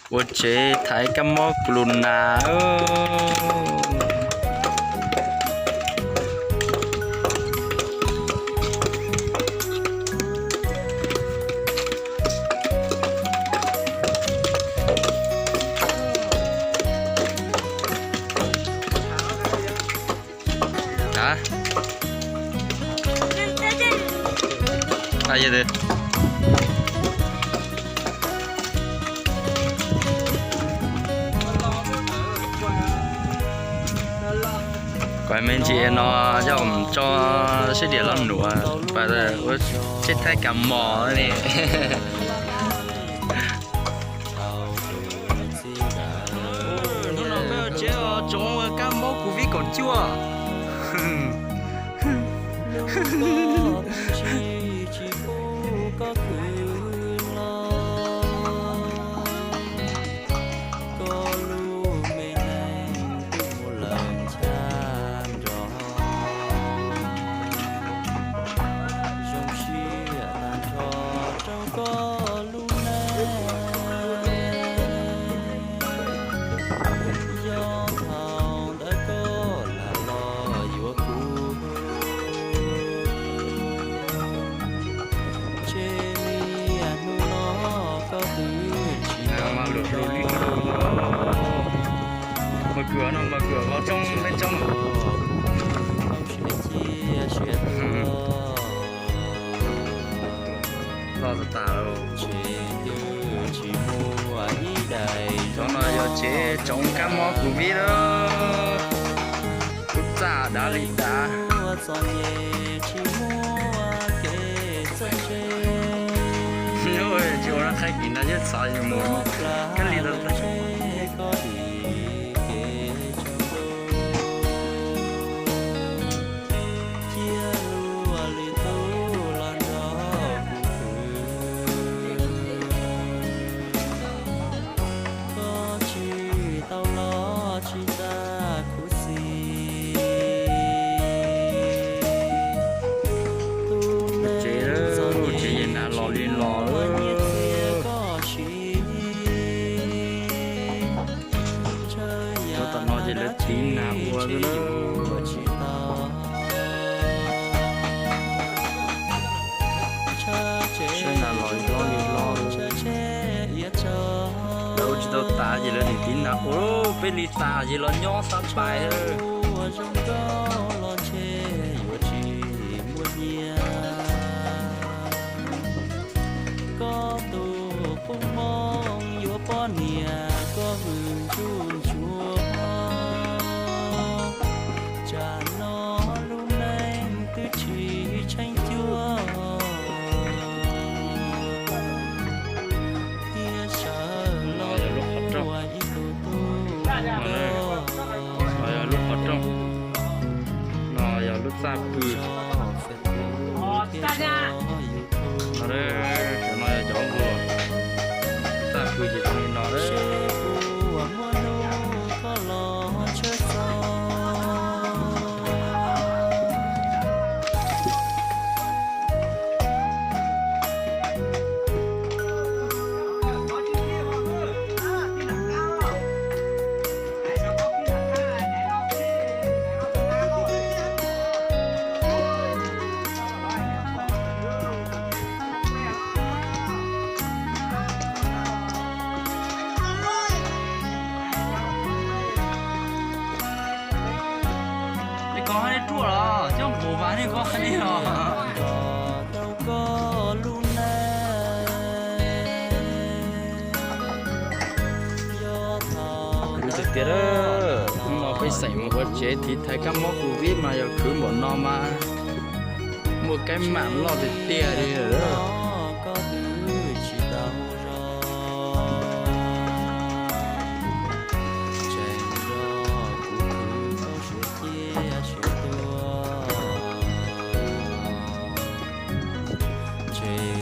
Ua tsev thaiv kab mob corona. Kuv me ntsis no yog tso sib diam los nuav pas ua tsev thaiv kab mob ne. Hnub no peb ua tsev tsoov kab mob covid kaum cuaj. Mas kws no mas kws qhov rooj peb tsob no. Loj tas tas lawm. Cov no yog tsev tsoov kab mob covid lawm. Lub txaj dav li dav. Tsis ua rau qhaib kis no yeej txhov mus kab li tau. Tsev, tsev yeej nag los li los. Tom no ces lawv tiv nag ua lawm. Saib nag los li los. Lawv ua tsis tau tas ces lawv nim tiv nag ua, peb li tas ces los nyob xab pais. Koj tus poj moo yuav poj niam koj hwm ntsuj ntsuav, tsam no lub neej twb tsis tsheej cuab. Thiab sawv los ua ib tug tub rog. No yog lub qhov rooj, no yog lub txaj pw. No, cov no yog cov npua, lub txaj pw ces zoo li no. Nej koj hais li ruaj los coj nkaus vas nej koj hais li os. Kwv tiag tiag, hnub no peb xeem mus ua tsev tiv thaiv kab mob covid mas yog khwv npaum no mas muaj kaib mam loj tiag tiag li lawm. Tsev